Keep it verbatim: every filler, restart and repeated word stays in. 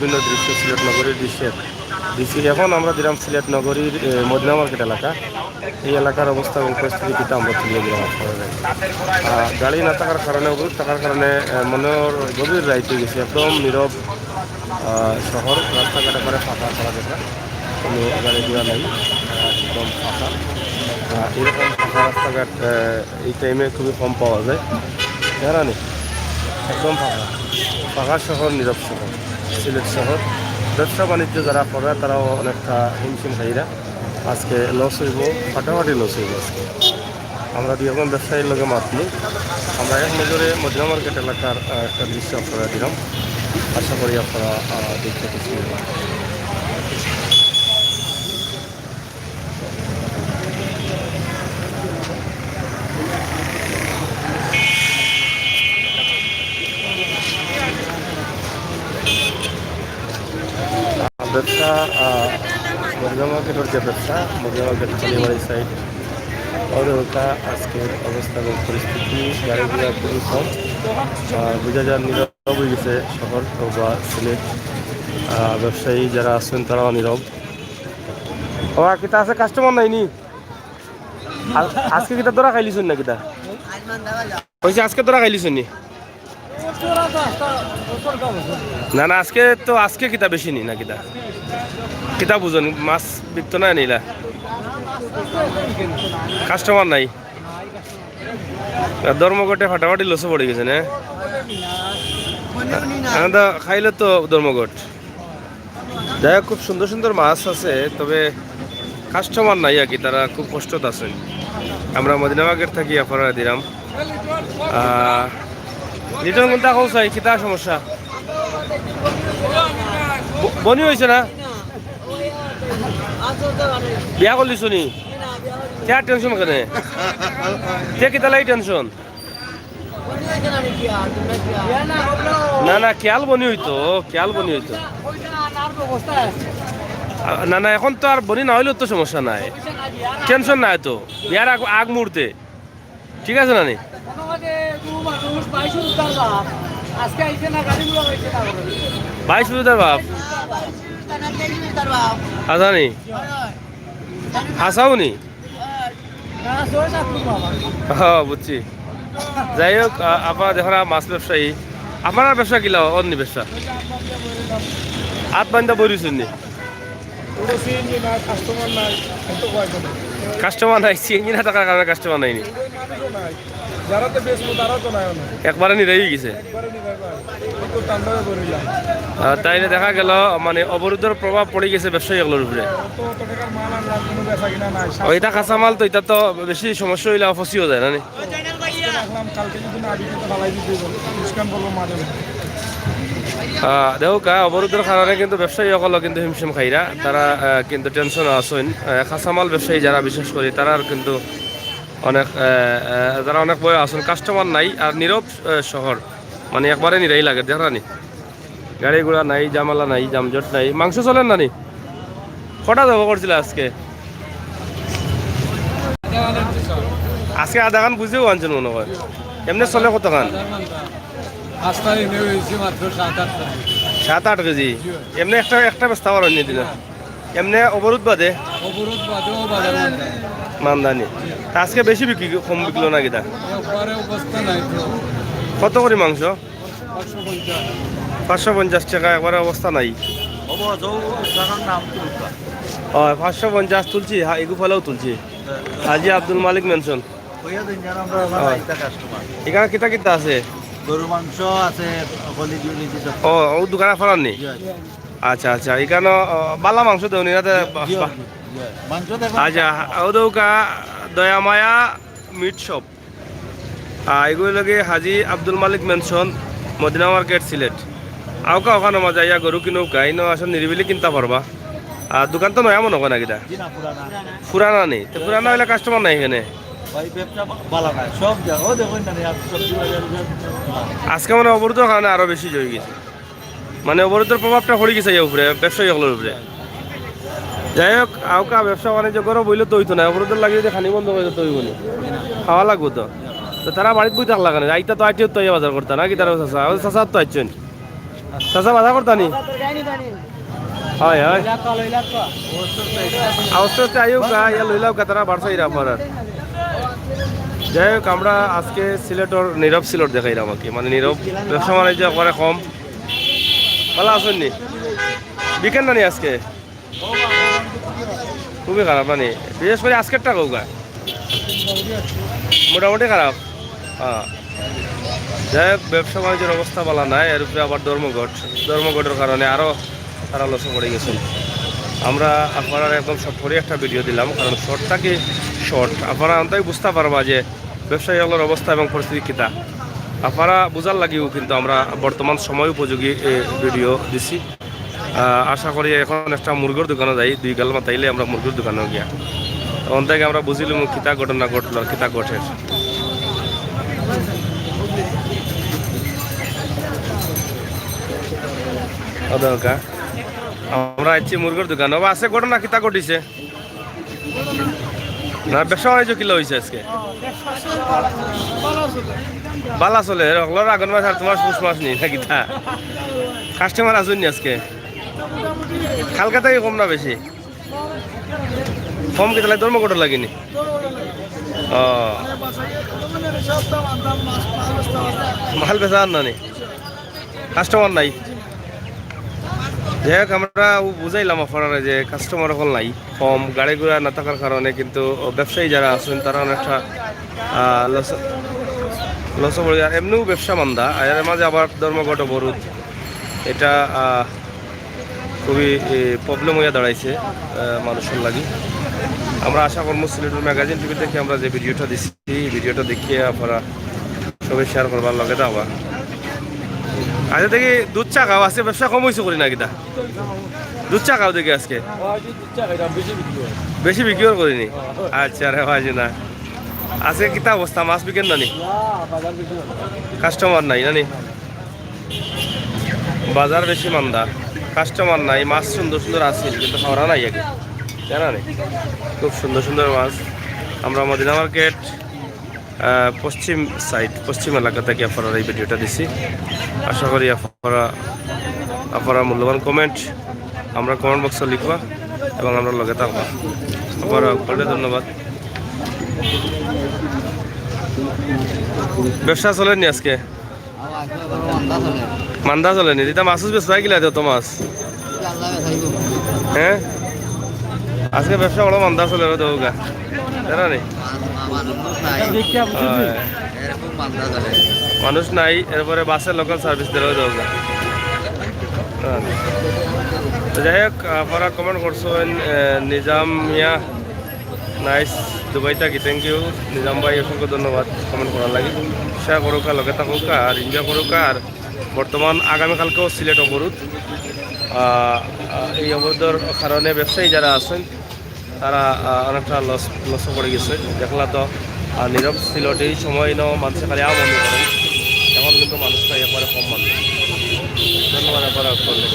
বিভিন্ন দৃশ্য, সিলেট নগরীর দৃশ্যের দৃশ্য। এখন আমরা দিলাম সিলেট নগরীর, এ, মদিনা মার্কেট এলাকা। এই এলাকার অবস্থা এবং পরিস্থিতি কিন্তু আমরা তুলিয়া দিলাম আপনাদের। আহ, গাড়ি না থাকার কারণে, অবরোধ থাকার কারণে, আহ, মনে হয় গভীর রাইত অই গেছে, একদম নীরব, আহ, শহর। রাস্তাঘাট একেবারে ফাঁকা, সারা দেখা কোনো গাড়ি ঘোড়া নাই, আহ, একদম ফাঁকা। আহ, এরকম ফাঁকা রাস্তাঘাট, আহ, এই টাইমে খুবই কম পাওয়া যায়, জানা নেই, একদম ফাঁকা। ফাঁকা শহর, নীরব শহর, সিলেট শহর। ব্যবসা বাণিজ্য যারা করে, তারাও অনেকটা হিমশিম খাইরা। আজকে লস অইবো, ফাটাফাটি লস অইবো আজকে। আমরা দুই একজন ব্যবসায়ীর লগে মাতমু। আমরা এক নজরে মদিনা মার্কেট এলাকার, আহ, একটা দৃশ্য আপনারা দিলাম। আশা করি আপনারা, আহ, দেখতে খুশি হবেন। ব্যবসা, আহ, মদিনা মার্কেটের যে ব্যবসা, মদিনা মার্কেট কালীবাড়ি সাইড, ওর ওটা আজকের অবস্থা এবং পরিস্থিতি, গাড়ি ঘোড়া খুবই কম। আহ, বুঝা যায় নীরব অই গেছে শহর বা সিলেট। আহ, ব্যবসায়ী যারা আছেন, তারাও নীরব। ও, আর কিতা আছে, কাস্টমার নাইনি? আ-, আজকে কিতা ধরা খাইলিছইন না কিতা? কইছি, আজকে ধরা খাইলিছইন নি? না, না, আজকে তো, আজকে কিতা বেশি নি না কিতা? কিতা বুঝইন, মাছ বিকতো না নিলা? কাস্টমার নাই। আর ধর্মঘটে ফাটাফাটি লসে পড়ি গেছে না? আমরা খাইলে তো ধর্মঘট। যাই হোক, খুব সুন্দর সুন্দর মাছ আছে, তবে কাস্টমার নাই আর কি, তারা খুব কষ্টত আছেন। আমরা মদিনা মার্কেট থাকি আপনারা দিলাম। আহ, লিটন কোনটা কও চাই, কিতা সমস্যা? ব-, বনি অইছে না? বিয়া করলিছনি? কে টেনশন কেনে? কে কিতা লাগি টেনশন? না, না, খিয়াল বনি অইতো, খিয়াল বনি অইতো। আ, না, না, এখন তো আর বনি না অইলেও তো সমস্যা নাই। টেনশন নাই তো, বিয়ার আগ, আগ মুহূর্তে। ঠিক আছে না নি? ভাই সুবিধার বাপ। আচ্ছা নি? হাসাও নি? হ্যাঁ, বুঝছি। যাই হোক, আ-, আপনারা দেখরা মাছ ব্যবসায়ী, আপনারার ব্যবসা কিলা, অন্য ব্যবসা? আত বান্ধা বইরিছইন নি? ওটা সিএনজি নাই, কাস্টমার নাই, এত কয়জন? কাস্টমার নাই, সিএনজি না থাকার কারণে কাস্টমার নাইনি। ওই মানুষও নাই, যারা তো বেচবো তারাও তো নাই অনেক। একবারে নিরাই অই গেছে। একবারে নিরাই ভাই। এই তো তাণ্ডবে বরিলা। আহ, তাইলে দেখা গেল, মানে, অবরোধের প্রভাব পড়ি গেছে ব্যবসায়ী অকলর উপরে। অত, অত টাকার মাল আনলাম, কোনো বেচা কিনা নাই। ও, ইটা কাঁচা মাল তো, ইটা তো বেশি সমস্যা অইলে ফসিও যায় না নি? আজকে রাখলাম, কালকে যদি না বিকে তো ফালাই দিতে হইব। লোকসান পড়বো মাঝে। আহ, দেখো কা, অবরোধের কারণে কিন্তু ব্যবসায়ী অকল কিন্তু হিমশিম খাইরা, তারা, আহ, কিন্তু টেনশন আছইন। আহ, কাঁচামাল ব্যবসায়ী যারা বিশেষ করি, তারার কিন্তু অনেক, আহ, আহ, তারা অনেক ভয় আছইন। কাস্টমার নাই, আর নীরব, আহ, শহর, মানে একবারে নিরাই লাগে, দেখরা নি? গাড়ি ঘোড়া নাই, ঝামেলা নাই, যানজট নাই। মাংস চলের না নি? কটা জব করছিলা আজকে? আজকে আধা খান বুঝিও আনছইন মনে হয়। এমনে চলে কতখান? আস্তা এনে হয়েছে মাত্র সাত আট কেজি। সাত আট কেজি? এমনে একটা, একটা বেচতা পারইন নি দিনে? এমনে অবরোধ বাদে? অবরোধ বাদেও বাজার মান্দা। মান্দা নি? তা আজকে বেশি বিক্রি, কম বিকলো না কিতা? একবারে অবস্থা নাই তো। কত করি মাংস? পাঁচশো পঞ্চাশ। পাঁচশো পঞ্চাশ টাকা, একবারে অবস্থা নাই। অবস্থা, ও, জাগার নাম তুলুকা। অয়, পাঁচশো পঞ্চাশ তুলছি, হ্যাঁ, এগু ফলাও তুলছি। হ্যাঁ। হাজী আব্দুল মালিক মেনশন। কইয়া দিন, জানো, আমরা, আমরা অয়। আইতা কাস্টমার। ইখানো কিতা কিতা আছে? গরু মাংস আছে, হলি জুলি যেটা। ও, ও দোকান আপনারার নি? জি, জি। আচ্ছা, আচ্ছা, ইখানো, ও, বালা মাংস দেও নি না, তে জি, বা-, জি, বা-, জি। মাংস দেখো। আচ্ছা, ও দৌকা দয়া মায়া মিট শপ। আহ, এগুলো লাগে হাজী আব্দুল Malik mention, Medina market, Sylhet. আউকা ওখানো মাঝে আইয়া গরু কিনউকা, ইনো আসলে নিরিবিলি কিনতা পারবা। আর দোকান তো নয়া মনে হয় না কিতা? জি না, পুরানা। পুরানা নি? তো পুরানা অইলে কাস্টমার নাই এখানে? ভাই, ব্যবসা বা-, বালা নাই। সব যা, ও দেখইন না রে, আর সবজি বাজার উজার। আজকে মানে অবরোধের কারণে আরো বেশি অই গেছে। মানে অবরোধের প্রভাবটা পড়ি গেছে ইয়া উপরে, ব্যবসায়ী অকলর উপরে। যাই হোক, আউকা ব্যবসা বাণিজ্য করো বইলে তো অইতো না, অবরোধের লাগি যদি খানি বন্ধ করে দিতে অইবো নি, খাওয়া লাগবো তো। তো তারা বাড়িত বই থাকলা কেনে? আইতা তো আইতে তো ইয়া বাজার করতা না কি তারা চাচা? ও চাচা তো আইছইন। চাচা, বাজার করতা নি? হয়, হয়। আস্তে আস্তে আইও গা, ইয়া লইলাও গা, তারা বাড়ছে ইরা পারার। যাই হোক, আমরা আজকে সিলেটর নীরব সিলট দেখাইলাম আর কি, মানে নীরব ব্যবসা বাণিজ্য একবারে কম। ভালা আছইন নি? বিকেন না নি আজকে? খুবই খারাপ না নি? বিশেষ করি আজকেরটা কউক্কা। মোটামুটি খারাপ। হ্যাঁ। যাই হোক, ব্যবসা বাণিজ্যর অবস্থা ভালা নাই, এর উপরে আবার ধর্মঘট। ধর্মঘটর কারণে আরও তারা লসো পড়ি গেছইন। আমরা আপনারারে একদম শর্ট করি একটা ভিডিও দিলাম, কারণ শর্ট থাকি শর্ট। আপনারা অন্তত বুঝতা পারবা যে ব্যবসায়ী অকলর অবস্থা এবং পরিস্থিতি কিতা। আপনারা বুঝার লাগিও কিন্তু আমরা বর্তমান সময় উপযোগী, এ, ভিডিও দিছি। আহ, আশা করি এখন একটা মুরগর দোকানো যাই, দুই গাল মাতাইলে আমরা মুরগর দোকানো গিয়া। তখন থেকে আমরা বুঝিলাম কিতা ঘটনা ঘটলো আর কিতা ঘটের। ও দরকার। আমরা আইছি মুরগর দোকানো। ও বা আছে ঘটনা কিতা ঘটিছে? না, ব্যবসা বাণিজ্য কিলা অইছে আজকে? ভালা চলে, এর হকলর আগন মাস আর তোমার পুষ মাস নি, না কিতা? কাস্টমার আছইন নি আজকে? কালকে থাকি কম না বেশি? কম কিতা লাগি? ধর্মঘটর লাগি নি? ও। মাল বেচা আর না নি? কাস্টমার নাই। যাই হোক, আমরা বুঝাইলাম আপনারারে যে কাস্টমার অকল নাই, কম, গাড়ি ঘোড়া না থাকার কারণে কিন্তু ব্যবসায়ী যারা আছইন তারা অনেকটা, আহ, লস, লসো পড়ি। আর এমনেও ব্যবসা মান্দা, আর এর মাঝে আবার ধর্মঘট অবরোধ, এটা, আহ, খুবই, এ, প্রবলেম অইয়া দাঁড়াইছে, আহ, মানুষর লাগি। আমরা আশা করমু সিলেটের ম্যাগাজিন টিভি থেকে আমরা যে ভিডিওটা দিছি, এই ভিডিওটা দেখিয়া আপনারা সবে শেয়ার করবার লগে থাকবা। আচ্ছা, দেখি দুধ চা খাও, আজকে ব্যবসা কম অইছে করি না কিতা? দুধ চা খাও দেখি আজকে। বেশি বিক্রি করি নি? আচ্ছা রে বাজি না। আজকে কিতা অবস্থা, মাছ বিকেন না নি? কাস্টমার নাই না নি? বাজার বেশি মান্দা, কাস্টমার নাই। মাছ সুন্দর সুন্দর আছিল, কিন্তু খাওয়ারা নাই আগে, জানা নেই। খুব সুন্দর সুন্দর মাছ। আমরা মদিনা মার্কেট, আহ, পশ্চিম সাইড, পশ্চিম এলাকা থেকে আপনারারে এই ভিডিওটা দিছি। আশা করি আপনারা, আপনারা মূল্যবান কমেন্ট আমরা কমেন্ট বক্সে লিখবা এবং আমরা লগে থাকবা। আপনারা সকলকে ধন্যবাদ। ব্যবসা চলেনি আজকে? মান্দা চলেনি? দিতা মাছ উছ বেচবায় কিলা দেও তো মাছ? হ্যাঁ, আজকে ব্যবসা বড় মান্দা চলে রে দেউগা, জানা নি? মানুষ নাই। হয়। মানুষ নাই, এরপরে বাসে লোকাল সার্ভিস দিলেও দেউগা। হ্যাঁ। তো যাই হোক, আপনারা কমেন্ট করছইন, এ, নিজাম মিয়া, নাইস, দুবাই থাকি, থ্যাংক ইউ নিজাম ভাই, অসংখ্য ধন্যবাদ কমেন্ট করার লাগি। শেয়ার করউক্কা, লগে থাকউক্কা, আর এনজয় করউক্কা। আর বর্তমান আগামীকালকেও সিলেট অবরোধ। আহ, আহ, এই অবরোধর কারণে ব্যবসায়ী যারা আছইন, তারা, আহ, অনেকটা লস, লসো পড়ি গেছে। দেখলা তো, আহ, নীরব সিলট এই সময় ইনো মানষে খালি আওয়ামনি করে, এখন কিন্তু মানুষ নাই, একবারে কম মানুষ। ধন্যবাদ, একবারে করলে।